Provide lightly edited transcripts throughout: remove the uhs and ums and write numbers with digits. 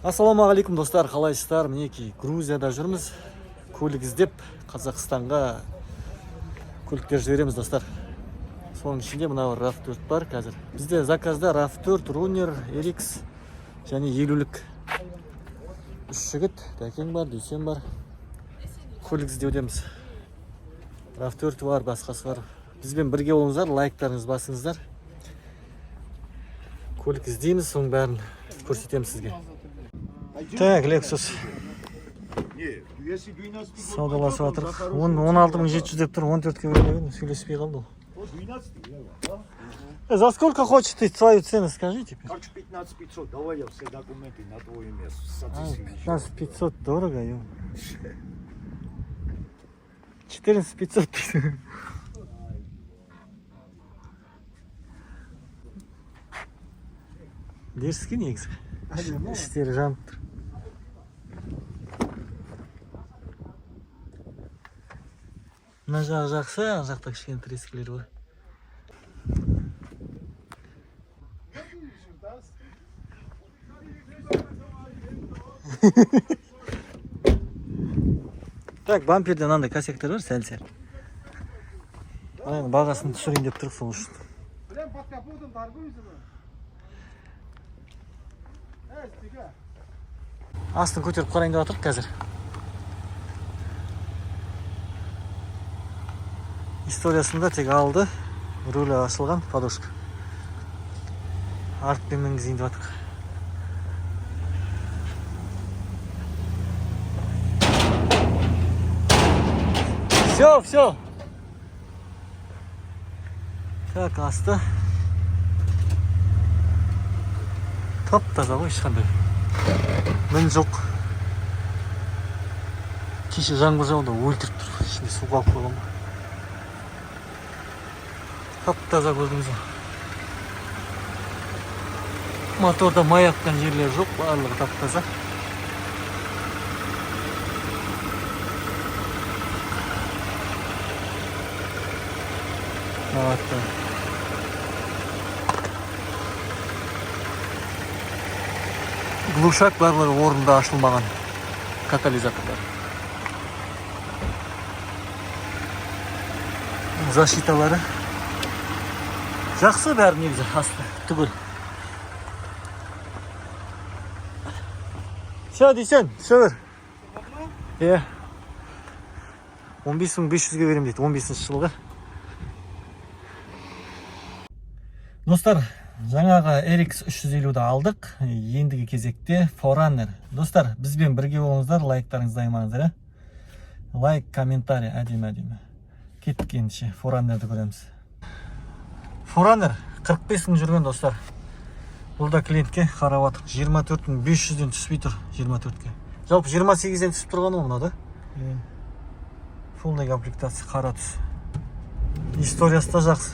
Ассалаумағалейкум, достар, қалайсыздар? Мінекей, Грузияда жүрміз. Көлік іздеп, Қазақстанға көліктер жібереміз, достар. Соның ішінде мынау RAV4 бар қазір. Бізде заказда RAV4, Runner, RX және елулік. Үш жігіт, Дәкең бар, Дүйсен бар. Көлік іздеудеміз. RAV4 бар, басқасы бар. Бізбен бірге болыңыздар, лайктарыңызды басыңыздар. Көлік іздейміз, соның бәрін көрсетемін сізге. Так, Lexus. Если 12 Саудаласып жатырық. 16 700 деп тұр, 14-ке беремін, сөйлеспей қалды ол. 12. За сколько хочешь ты свою цену скажи теперь? Короче, 15 500. Давай я все документы на твое место. А, Садись и 15 500 дорого, ё. 14 500 дейді. Дерзкий негізі. Іштері жанып тұр. Мына жағы жақсы, ана жақта кішкене трескілер бар. Так, бамперде мынандай косяктар бар сәл-сәл. Мына енді бағасын түсірейін деп тұрық сол үшін. Прям под капотом торгуете вы? Эй, стига. Астын көтеріп қарайын деп жатырық қазір. Историясында тек алды, рулі ашылған, подушка. Артпен мінгізейін деп жатырық. Все, все. Так, асты. Тап таза ғой, ешқандай мін жоқ. Кеше жаңбыр жауды, өлтіріп тұр, ішінде су қалып қойған ғой. Тап таза, көрдіңіз ғой. Моторда май аққан жерлер жоқ, барлығы тап таза. Аты. Глушак барлығы орнында, ашылмаған катализаторлар. Защиталары жақсы бәрі негізі, асты түгел. Все, Дүйсен, түсе бер. Иә. 15 500-ге беремін дейді, 15 жылғы. Достар, жаңағы RX 350-ді алдық. Ендігі кезекте 4Runner. Достар, бізбен бірге болыңыздар, лайктарыңызды аямаңыздар, ә? Лайк, комментарий, әдемі әдемі. Кеттік ендеше, 4Runner'ді көреміз. 4Runner 45 мың жүрген, достар. Бұл да клиентке қарап жатыр. 24 500-ден түспей тұр, 24-ке. Жалпы 28-ден түсіп тұрған ғой мынау да? Полный комплектация, қара түс. Историясы да жақсы.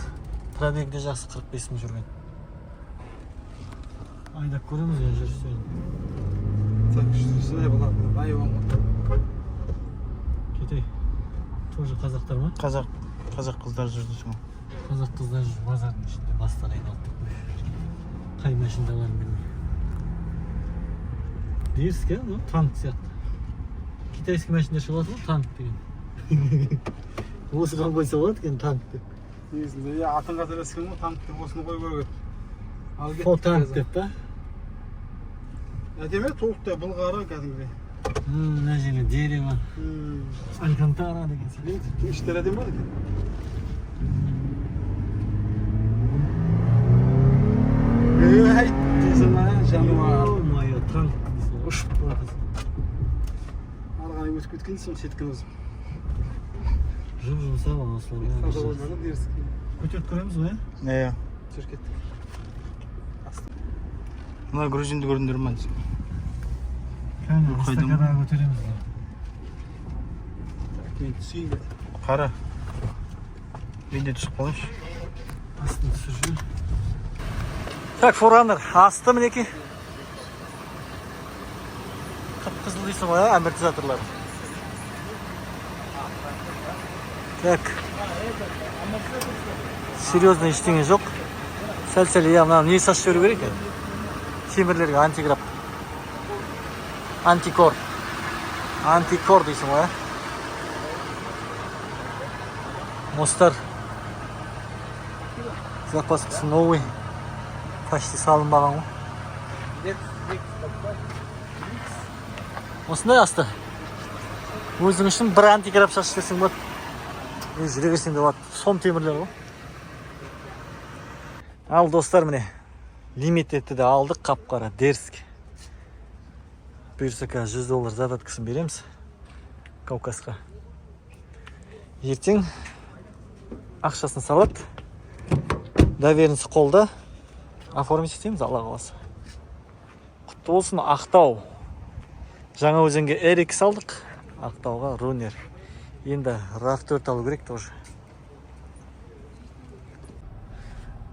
Пробег де жақсы, 45 мың жүрген. Айдап көреміз енді жүрісін. Так, что была? Кетейік. Тоже қазақтар ма? Қазақ, қазақ қыздар жүрді сол. Қазақ қыздар жүр базардың ішінде, бастары айналып деп. Қай машиналарын білмей. Дерзкий, ну, танк сияқты. Китайский машина шығып жатыр ғой, танк деген. Осыған қойса болады екен танк деп. Негізінде иә, атын қателескен ғой, танк деп осыны қою керек еді. Ал кеттік Фо танк қазір. Деп па? Әдемі, толықтай былғары кәдімгідей. Мына жерде дерево, алькантара деген сияқты. Іштері әдемі болады екен. Ей, дейсің ба, жануар. Ё-моё, танк дейсің ғой, ұшып баратасың. Ары қарай өтіп кеткен соң сеткіні үзіп. Жұп жұмсақ осылар. Таза болмады, дерзкий. Көтеріп көреміз ғой, иә? Иә. Жүр, кеттік. Мына грузинді көрдіңдер ма? Кәне, Қайда? эстакадаға көтереміз ғой. Так, мен түсейін деді. Қара. Мен де түсіп қалайыншы. Астын түсіріп жібер. Так, 4Runner асты мінекей. Қып қызыл дейсің ғой, ә, амортизаторлар. Так. Серьезно ештеңе жоқ. Сәл сәл, иә, мына не сасып жіберу керек екен. Темірлерге антиграп. Антикор. Антикор дейсің ғой, ә? Мосттар. Запаскасы новый. Почти салынбаған ғой. Осындай асты. Өзің үшін бір антиграп шашып жіберсең болады. Өзі жүре берсең де болады. Сом темірлер ғой. Ал достар, міне лимитедті де алдық, қап-қара дерзкий. Бұйырса, қазір 100 доллар задаткасын береміз Кавказға. Ертең ақшасын салады. Доверенность қолда. Оформить етеміз, Алла қаласа. Құтты болсын, Ақтау. Жаңаөзенге RX алдық. Ақтауға Рунер. Енді RAV4 алу керек тоже.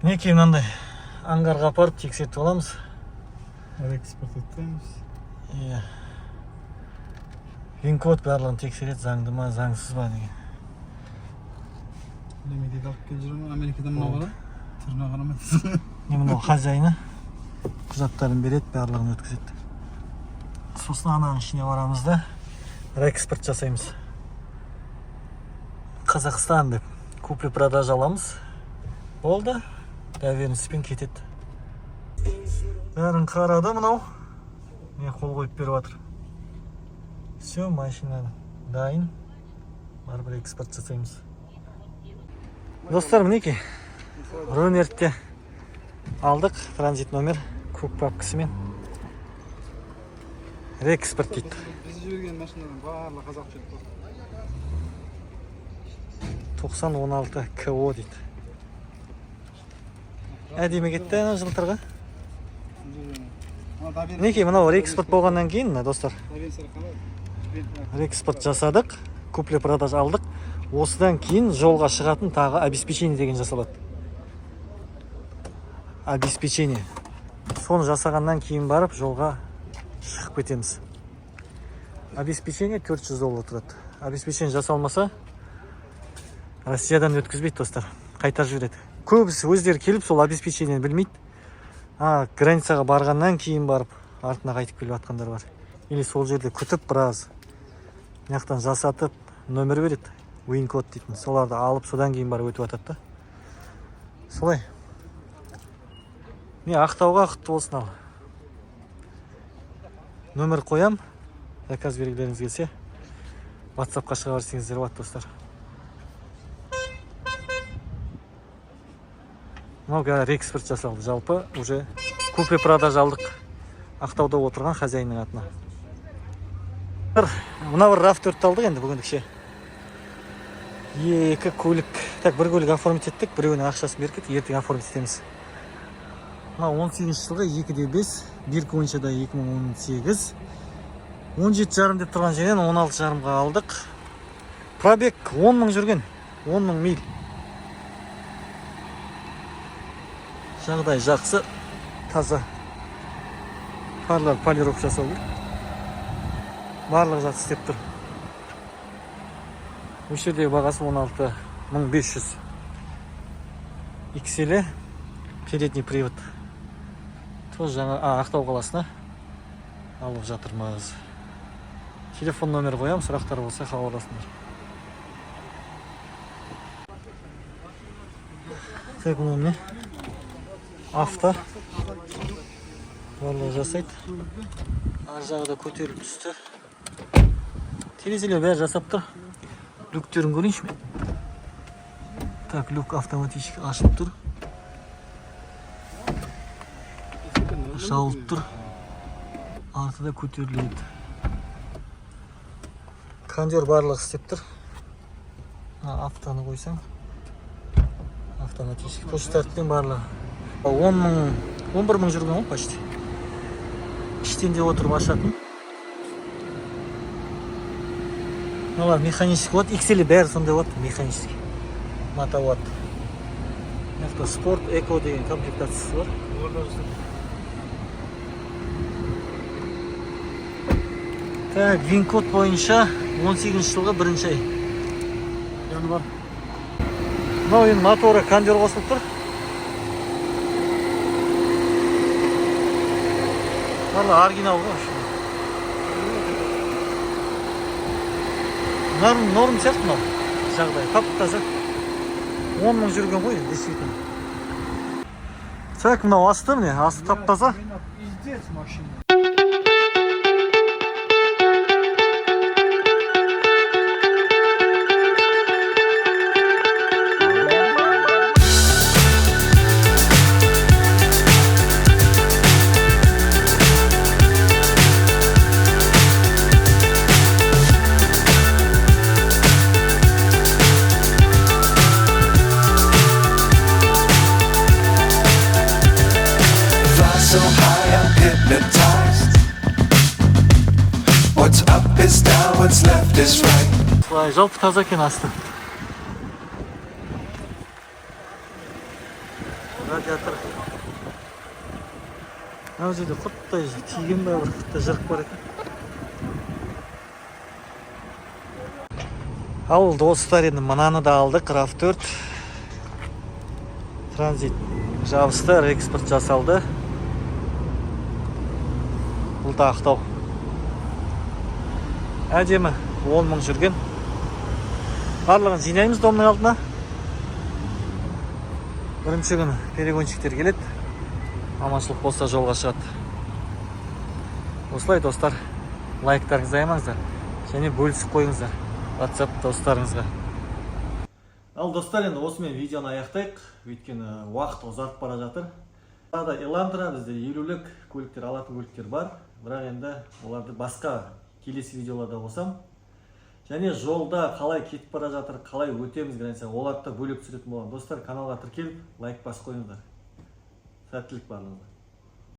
Мінекей, мынандай ангарға апарып тексертіп аламыз. Экспорт етеміз. Иә. Вин-код барлығын тексереді, заңды ма, заңсыз ба деген. Лимитед алып келіп жүрмін Америкадан, мынау қара. Түріне қарамайсың. Не, мынау хозяины құжаттарын береді, барлығын өткізеді. Сосын ананың ішіне барамыз да, экспорт жасаймыз. Қазақстан деп купли продажа аламыз. Болды. Доверенностьпен кетеді. Бәрін қарады мынау. Міне, қол қойып беріп жатыр. Все, машина дайын. Барып экспорт жасаймыз. Достар, мінекей. Рунертте алдық, транзит номер көк папкасымен. Реэкспорт дейді. Біз жіберген машинаның барлығы қазақ жүріп тұр. 9016 КО дейді. Әдемі кетті ана жылтырға. Мінекей, мынау реэкспорт болғаннан кейін, мына достар, реэкспорт жасадық, купли продажа алдық. Осыдан кейін жолға шығатын тағы обеспечение деген жасалады. Обеспечение. Соны жасағаннан кейін барып жолға шығып кетеміз. Обеспечение 400 доллар тұрады. Обеспечение жасалмаса, Россиядан өткізбейді, достар. Қайтарып жібереді. Көбісі өздері келіп сол обеспечениені білмейді. А границаға барғаннан кейін барып артына қайтып келіп жатқандар бар. Или сол жерде күтіп біраз мына жақтан жасатып номер береді. Вин код дейтін. Соларды алып, содан кейін барып өтіп жатады да. Солай. Міне, Ақтауға құтты болсын ал. Номер қоям. Заказ бергілеріңіз келсе, WhatsAppқа шыға берсеңіздер болады, достар. Мынау қазір реэкспорт жасалды. Жалпы уже купли продажа алдық. Ақтауда отырған хозяинның атына. Мына бір RAV4 алдық енді бүгіндікше. Екі көлік. Так, бір көлік оформить еттік, біреуінің ақшасын беріп кеттік, ертең оформить етеміз. Мына 18 жылғы 2.5, бирка бойынша да 2018. 17,5 деп тұрған жерден 16,5-ға алдық. Пробег 10 мың жүрген, 10 мың миль. Жағдай жақсы, таза. Фарлар полировка жасау керек. Барлығы жақсы істеп тұр. Осы жердегі бағасы 16 500. XL, передний привод. Тоже жаңа Ақтау қаласына алып жатырмыз. Телефон номер қоямын, сұрақтар болса, хабарласыңдар. Так, мынау не? Авто. Барлығы жасайды. Ар жағы да көтеріліп түсті. Терезелер бәрі жасап тұр. Люктерін көрейінші мен. Так, люк автоматически ашып тұр. Жабылып тұр. Арты да көтеріледі. Кондер барлығы істеп тұр. Мына автоны қойсаң, автоматически push стартпен барлығы. 10 мың, 11 мың жүрген ғой почти. Іштен де отырып ашатын. Мыналар механический болады. XL бәрі сондай болады, механический. Мата болады. Мына жақта спорт, эко деген комплектациясы бар. Так, вин код бойынша 18 жылғы бірінші ай. Яны бар. Мынау енді моторы, кондер қосылып тұр. Барлығы оригинал ғой, в общем. Норм, норм сияқты мынау жағдай, тап таза. 10 000 жүрген ғой енді, действительно. Так, мынау асты, міне, асты тап таза. Пиздец машина. Fly so high, I'm hypnotized. What's up is down, what's left is right. Осылай, жалпы таза екен асты. Радиатор. Мына жерде құрттай тиген ба, бір құрттай жырық бар екен. Ал, достар, енді мынаны да алдық, RAV4. Транзит жабысты, экспорт жасалды. Бұл да Ақтау. Әдемі, 10 мың жүрген. Барлығын жинаймыз домның алдына. Бірінші күні перегонщиктер келеді. Аманшылық болса, жолға шығады. Осылай, достар, лайктарыңызды аямаңыздар және бөлісіп қойыңыздар WhatsApp достарыңызға. Ал, достар, енді осымен видеоны аяқтайық, өйткені уақыт ұзарып бара жатыр. Тағы да Элантра, бізде елулік көліктер, алатын көліктер бар, бірақ енді оларды басқа келесі видеоларда қосам. Және жолда қалай кетіп бара жатыр, қалай өтеміз граница, оларды да бөлек түсіретін боламын. Достар, каналға тіркеліп, лайк басып қойыңыздар. Сәттілік барлығыңызға!